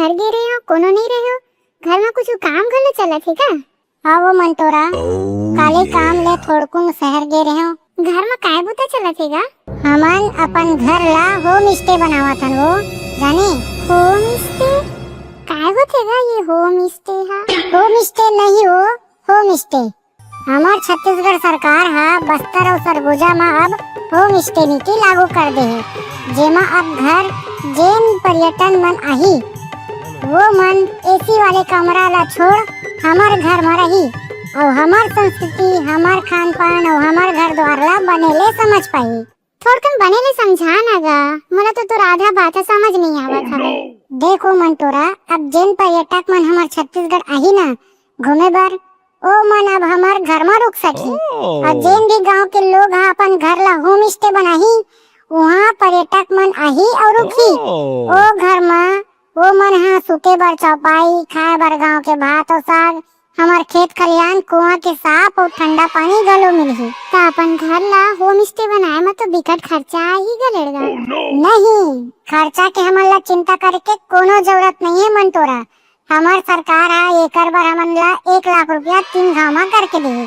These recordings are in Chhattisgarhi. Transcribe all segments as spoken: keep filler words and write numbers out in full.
गे रहे हो, कोनो नहीं रहे हो, घर में कुछ काम घलो चलत हे का? हाँ वो मंटोरा, काले काम ले थोड़कुन शहर गे रहे हो। घर में काय बुता चलत हे गा? हमन अपन घर ला होम स्टे बनावत हन वो, जाने? Home stay? काय होथे गा ये होम स्टे हा? होम स्टे नहीं हो, होम स्टे। हमर छत्तीसगढ़ सरकार ह बस्तर अउ सरगुजा म अब होम स्टे नीति लागू कर दे हे, जेमा अब घर जेन पर्यटन मन आही, वो मन एसी वाले कमरा ला छोड़ हमर घर म रही अउ हमर संस्कृति, हमर खान पान अउ हमर घर द्वार ला बने ले समझ पाही। थोड़कन बने ले समझा ना गा, मोला तो तोर आधा बात ह समझ नहीं आवत हवे। देखो मंटोरा, अब जेन पर्यटक मन हमर छत्तीसगढ़ आही ना घूमे बर, ओ मन अब हमर घर म रुक सकही। अउ जेन भी गांव के लोग ह अपन घर ला होम स्टे बनाही, उहाँ पर्यटक मन आही अउ रुकही। ओ घर म ओ मन ह सूते बर चौपाई, खाए बर गांव के भात अउ साग, हमर खेत खलिहान, कुआं के साफ अउ ठंडा पानी घलो मिलही। त अपन घर ला होम स्टे बनाए म तो बिकट खर्चा आही गा लेड़गा। नहीं, खर्चा के हमन ला चिंता करे के कोनो जरूरत नहीं हे मंटोरा। हमर सरकार ह एकर बर हमन ला एक लाख रुपया तीन घाव म करके दिही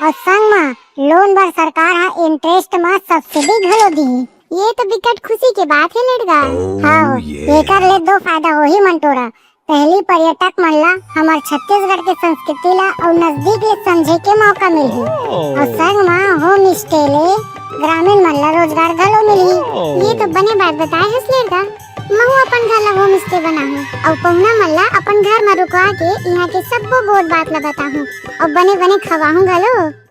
अउ संग म लोन बर सरकार ह इंटरेस्ट म सब्सिडी घलो दिही। ये तो बिकट खुशी के बात हे लेड़गा। हाँ, एकर ले दो फायदा होही मंटोरा। पहली पर्यटक मन ला हमर छत्तीसगढ़ के संस्कृति ला अउ नजदीक ले समझे के मौका मिलही अउ संग म होम स्टे ले ग्रामीण मन ला रोजगार घलो मिलही। ये तो बने बात बताए हस लेड़गा। महू अपन घर ला होम स्टे बनाहूँ अउ पहुना मन ला अपन घर म रुकवा के इहाँ के सब्बो गोठ बात ला बताहूँ अउ बने बने खवाहूँ घलो।